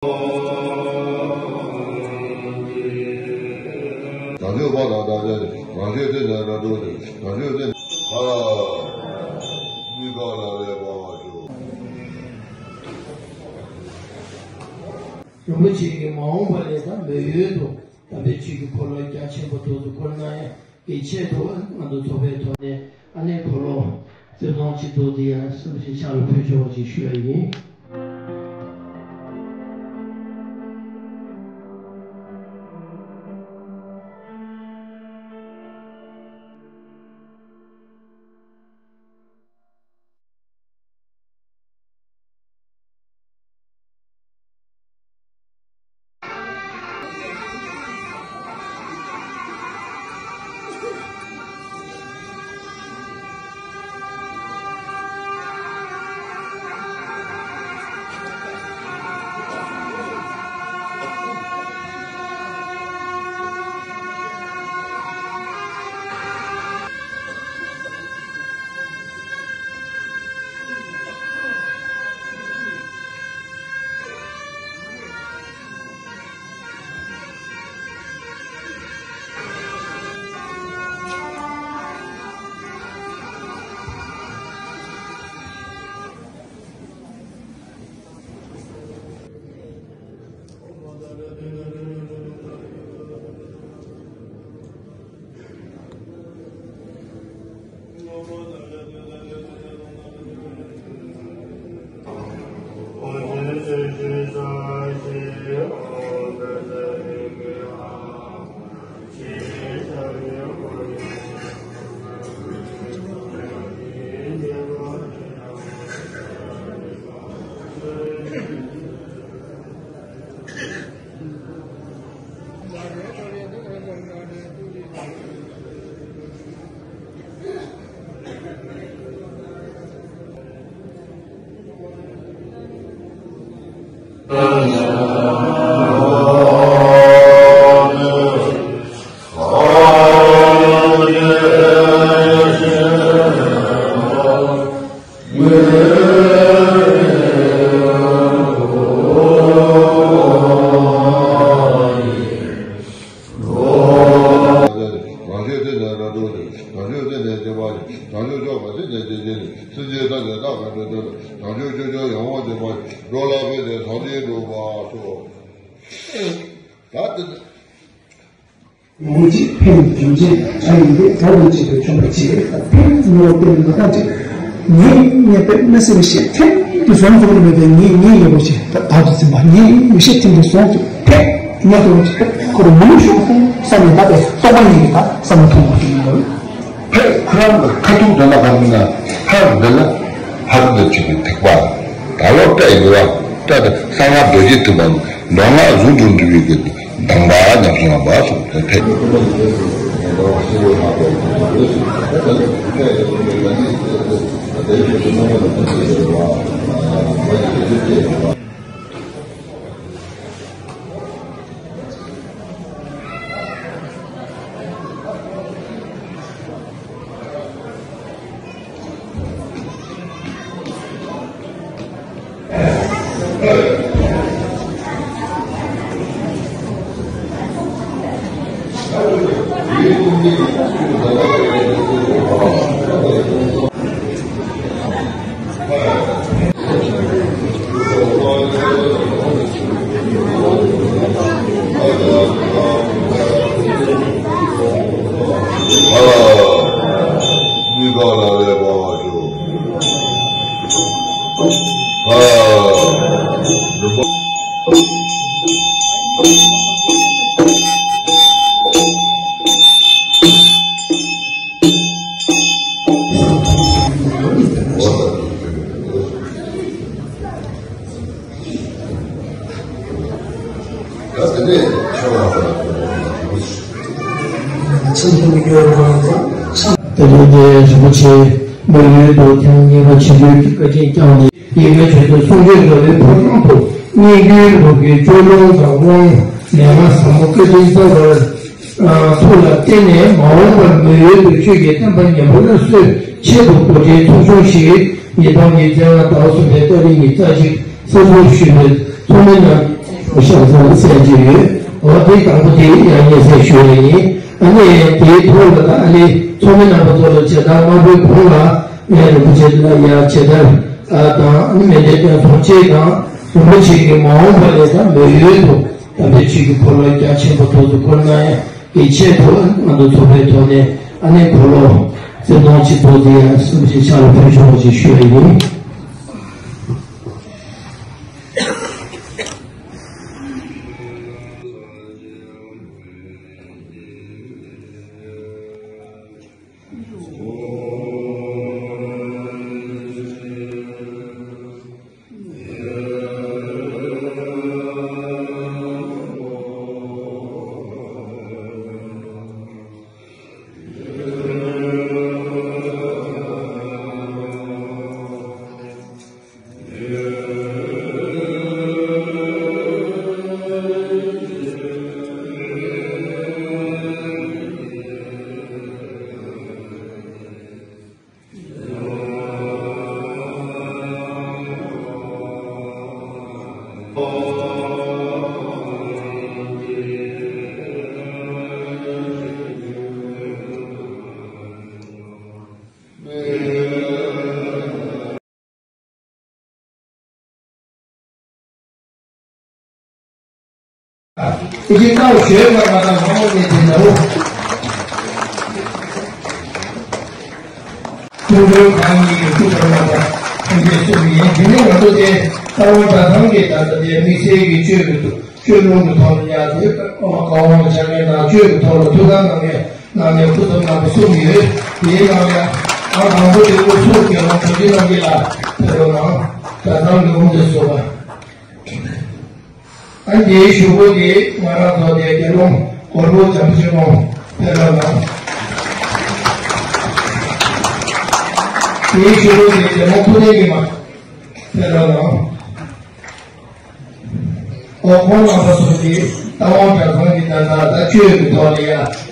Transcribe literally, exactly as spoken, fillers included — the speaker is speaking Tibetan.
བྱང་ཆུབ་པ་དང་བདག་ཅག་ནི། བྱང་ཆུབ་སེམས་དང་སྒྲ་སྒྲོགས་ཏེ། བྱང་ཆུབ་སེམས། ཧ། གཉིས་ཀ་ལ་ལས་པ་ཞུ། རིན་པོ་ཆེ་གིས་མ་འོངས་པ་ལས་ད་མི་ཡུལ་དུ་དམ་པའི་ཆོས་ཀྱི་འཁོར་ལོ་རྒྱ་ཆེན་པོ་དུ་བསྐོར་གནང་ཡ་གི་ཆེད་དུ་ང་ཚོ་ཚོགས་པའི་ཐོག་ནས་ཨ་ནེ་འཁོར་ལོ་རྩིབས་སྟོང་གཅིག་བསྡུས་དེ་ཡང་བསམ་ཤེས་ཕྱག་ལ་ཕུལ་ཆོག་ཅེས་ཞུ་ཡ་ཡིན། རང་ཆོས་སེམས་དང་སྒྲ་སྒྲོགས་ཏེ། བྱང་ཆུབ་སེམས་དང་བརྟེན་པ་ཡིས། བྱང་ཆུབ་མཆོག་དང་སྤྱོད་པ་ཡིས། བྱང་ཆུབ་མཆོག་དང་སེམས་དང་བརྟེན་ཅིང་ནི། སེམས་ཅན་ཐམས་ཅད་བདག་གིས་སྒྲོལ་བར་འདོད། བྱང་ཆུབ་སྤྱོད་མཆོག་ཡང་དག་བྱེད་པ་ཡིས། འགྲོ་ལ་ཕན་ཕྱིར་ཐམས་ཅད་འགྲུབ་པར་ཤོག། ད་དེ་ལུགས་ཀྱི་ཕན་ཡོན་རྒྱུ་མཚན་ཨ་ཡིན་ཏེ། འགྲོ་བའི་ཆེད་དུ་བྱུང་བའི་ཕྱིར། ཕན་ནོ་ཏེ་ནི་ད་ཅི་ངེད་ངེད་པའི་མི་སེམས་ཤེས་ཐེམ་དུ་བཟང་ཚུགས་མེད་པའི་ངེད་ངེད་ཡོད་པ་ཞིག་ད་ད་དུ་ཚིམ་པ་ངེད་མི་ཤེས་ཐེམ་དུ་བཟང་ཚུགས་ཐེམ་ངེད་ཀྱི་ཁོ་རུ་མུ་ཤོག་ཁུངས་བསམ་ནས་ད་པའི་རྟོག་པ་ཉིད་ཀྱིས་ད་བསམ་བློ་ཐོངས་པ་ཞིག་ཡིན་པ། ཕར་ཁོ་རང་གི་ཁ་ཐུག་དེ་ལ་ག་རེ་ན་ཕར་འདི་ལ་ཕར་འདི་བྱེད་པའི་ཐེག་པ། ད་ལོ་བཀྲ་ཡི་བ་བཀྲ་དང་གསང་སྔགས་རྡོ་རྗེ་ཐེག་པ་མདོ་སྔགས་ཟུང་དུ་འབྲེལ་བའི་གི་དང་པོ་ཉམས་སུ་བླངས་པ་སོགས་དེ་ཕེབས། དེ་རིང་འདིར་རིན་པོ་ཆེ་མི་ཡུལ་དུ་ཐེངས་གཉིས་པ་ཆིབས་བསྒྱུར་གྱི་བཀའ་དྲིན་བསྐྱངས་ནས། ཡི་གེ་བྱོན་དུ་གསུང་ཆོས་མཛད་པའི་ཕོ་བྲང་དུ་སྙན་བརྒྱུད་ལུགས་ཀྱི་སྤྱོད་ལུང་དང་དབང་ལས་སྔགས་ཟབ་མོ་བཀའ་དྲིན་གསར་པར་ཐུགས་ལ་གཏད་ནས། མ་འོངས་པར་མི་ཡུལ་དུ་ཆོས་ཀྱི་བསྟན་པ་ཉམས་པ་སླར་གསོའི་ཆེད་དུ་གོ་སྒྲིག་ཚོགས་ཆུང་ཞིག་ཉིས་སྟོང་ཉི་ཤུ་རྩ་ལྔ་ཟླ་བ་གསུམ་པའི་ཏ་རིག་ཉི་ཤུ་རྩ་གཅིག་གསར་འཛུགས་ཞུས་པའི་ཚོགས་མི་རྣམས། ཤ་ཚ་ཟེར་གྱི་ཡོད། འོ་དེ་དང་པོ་དེ་ཡང་སྙན་སེང་ཞུ་ཡ་ཡིན། ཨ་ནི་དེའི་ཐོག་ལ་ད་ཨ་ནི་ཚོགས་མི་རྣམ་པ་ཚོ་ལ་བྱེ་བྲག་དམར་པོའི་གུང་ལ་ངས་རིན་པོ་ཆེ་ལ་ཡ་ཇི་ལྟར་དང་ཨ་ནི་མེ་མདའི་སྟོན་ཚོགས་བཅས་དང་རིན་པོ་ཆེ་གི་མ་འོངས་པ་ལས་ད་མོས་ཡུལ་དུ་དམ་པའི་ཆོས་ཀྱི་འཁོར་ལོ་རྒྱ་ཆེན་པོ་ཐོག་ཏུ་བསྐོར་གནང་ཡ་གི་ཆེད་དུ་ང་ཚོ་ཚོགས་པའི་ཐོག་ནས་ཨ་ནི་འཁོར་ལོ་རྩེ་གདོང་གཅིག་ཚོགས་ཏེ་ཡ་གསུམ་གྱི་ཕྱག་ལ་ཕུལ་ཆོག་ཅེས་ཞུ་ཡ་ཡིན། ཨི་ཅི་ཀའོ་ཞོལ་པ་མ་དང་མ་མོ་ནས་དེ་འདྲ་བོ། ཀྲུང་གོའི་གང་ཉིད་ཀྱི་སྐུ་དྲག་མ་དང་ཐུགས་རྗེ་གསུམ་ཡིན། དེ་ནས་ང་ཚོ་དེ་རྟ་དབང་གྲྭ་ཚང་གི་ད་ལྟ་དེ་དམིགས་བསལ་གྱི་ཆོས་ཀྱི་ཆོས་ལུང་གི་ཐོག་ལ་ཡ་དེ་ཀ་བ་ཆ་མེད་དང་ཆོས་ཀྱི་ཐོག་ལ་ཐུགས་སྣང་གནང་མཁན་ནང་ནས་སྐུ་ཚབ་རྣམ་པ་གསུམ་ཡོད། དེའི་ནང་ནས་ཨ་དང་པོ་དེ་དབུ་ཚུགས་རྒྱལ་དབང་བོད་ཀྱི་རྣམ་རྒྱལ་ལགས་ཕེབས་རོགས་གནང་། གྲྭ་ཚང་གི་དབུ་མཛད་ཟུར་པ། ཨ་ནི་དེའི་གཞུག་གུ་དེ་ང་རང་ཚོ་དེ་དགེ་སློང་སྒོར་པོ་བྱམས་པ་ཆེན་མོ་ཕེབས་རོགས་གནང་། དེའི་གཞུག་གུ་དེ་དགེ་སློང་ཕུ་ནེ་གི་མ་ཕེབས་རོགས་གནང་། ཨོ་ཁོང་རྣམ་པ་ཚོ་གིས་རྟ་དབང་གྲྭ་ཚང་གི་ད་ལྟ་ད་ཆོས་ཀྱི་ཐོག་ལ་ཡ་